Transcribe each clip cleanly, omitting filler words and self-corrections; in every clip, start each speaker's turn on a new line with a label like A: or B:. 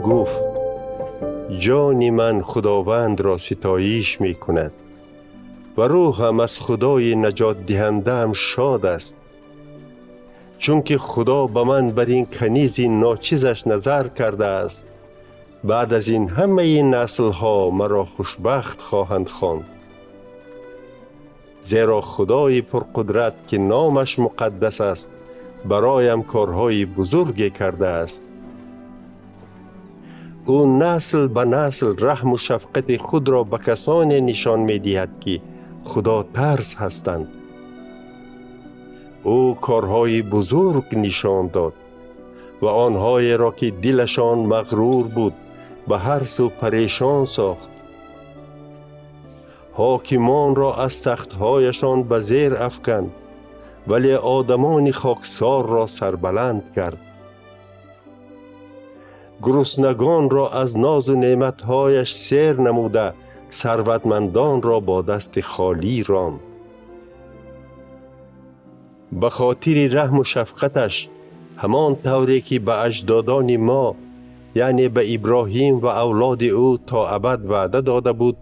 A: гуфт: ҷони ман Худовандро ситоиш мекунад ва рӯҳам аз Худои наҷотдиҳандаам шод аст, чунки Худо ба ман бар ин канизи ночизаш назар кардааст. Баъд аз ин ҳамаи наслҳо маро хушбахт хоҳанд хонд, зеро Худои пурқудрат, ки номаш муқаддас аст, бароям корҳои бузурге кардааст. Ӯ насл ба насл раҳму шафқати худро ба касоне нишон медиҳад, ки худотарс ҳастанд. Ӯ корҳои бузург нишон дод ва онҳоеро, ки дилашон мағрур буд, ба ҳар сӯ парешон сохт. Ҳокимонро аз тахтҳояшон ба зер афканд, вале одамони хоксорро сарбаланд кард. Гуруснагонро аз нозу неъматҳояш сер намуда, сарватмандонро бо дасти холӣ ронд. Ба хотири раҳму шафқаташ, ҳамон тавре ки ба аҷдодони мо, яъне ба Иброҳим ва авлоди ӯ то абад ваъда дода буд,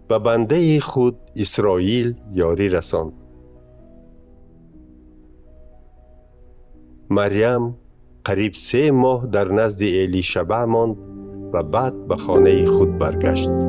A: ба бандаи худ Исроил ёрӣ расонд. Марьям қариб 3 моҳ дар назди Элишаба монд ва баъд ба хонаи худ баргашт.